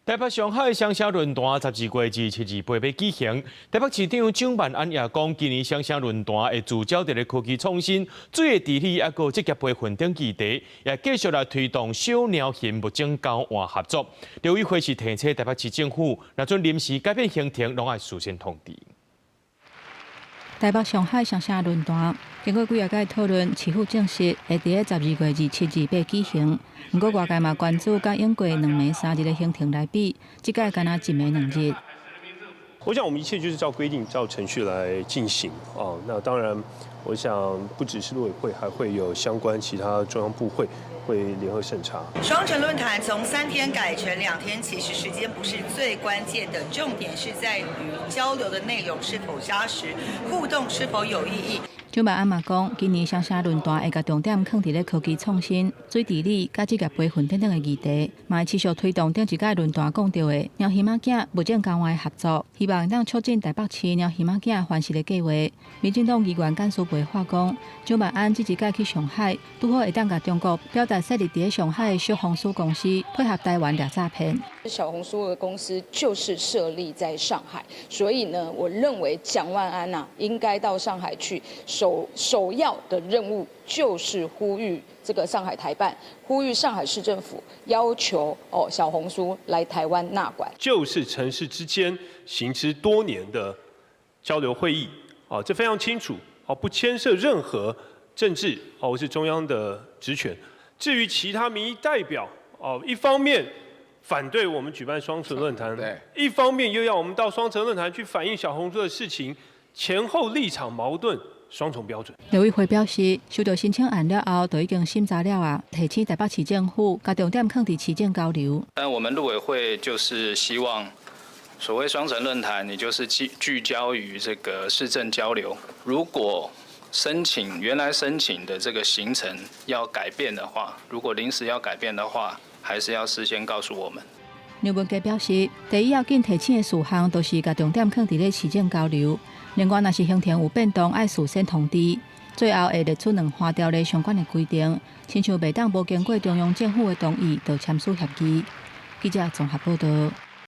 台北上海雙城論壇12月27、28欲舉行。台北市長蔣萬安也講，今年雙城論壇會聚焦佇咧科技創新、水的治理，抑閣職業培訓等議題，也繼續來推動小鳥熊物種交換合作。陸委會是提醒台北市政府，若準臨時改變行程，攏愛事先通知。台北上海雙城論壇經過幾仔屆討論，市府證實會佇咧12月27、28舉行。毋過外界嘛關注，佮往過2暝3日的行程來比，這屆干焦一暝2日。我想我們一切就是照規定、照程序來進行哦。那當然，我想不只是陸委會，還會有相關其他中央部會會聯合審查。雙城論壇從3天改成2天，其實時間不是最關鍵的，重點是在於交流的內容是否紮實，互動是否有意義。蔣萬安嘛講，今年雙城論壇會共重點囥佇咧科技創新、水治理、佮職業培訓等等的議題，嘛會持續推動頂一屆論壇講著的貓熊仔囝物種交換的合作，希望會當促進台北市貓熊仔囝繁殖的計畫。民進黨議員簡舒培話講，蔣萬安這一屆去上海，拄好會當共中國表達設立佇咧上海的小紅書公司配合台灣掠詐騙。小紅書的公司就是設立在上海，所以呢，我認為蔣萬安呐應該到上海去，首要的任務就是呼籲這個上海台辦，呼籲上海市政府要求哦小紅書來台灣納管。就是城市之間行之多年的交流會議，哦，這非常清楚，哦，不牽涉任何政治，哦，或是中央的職權。至於其他民意代表，哦，一方面反對我們舉辦雙城論壇，一方面又要我們到雙城論壇去反映小紅書的事情，前後立場矛盾。雙重標準。陸委會表示，收到申請案了後，就已經審查了啊，提醒台北市政府，共重點囥佇市政交流。但我們陸委會就是希望，所謂雙城論壇，你就是聚焦於這個市政交流。如果申請原來申請的這個行程要改變的話，如果臨時要改變的話，還是要事先告訴我們。劉文傑表示，第一要緊提醒的事項，就是共重點囥佇咧市政交流。另外，若是行程有變動，愛事先通知。最後會列出兩項條例相關的規定，親像袂當無經過中央政府的同意就簽署協議。記者綜合報導。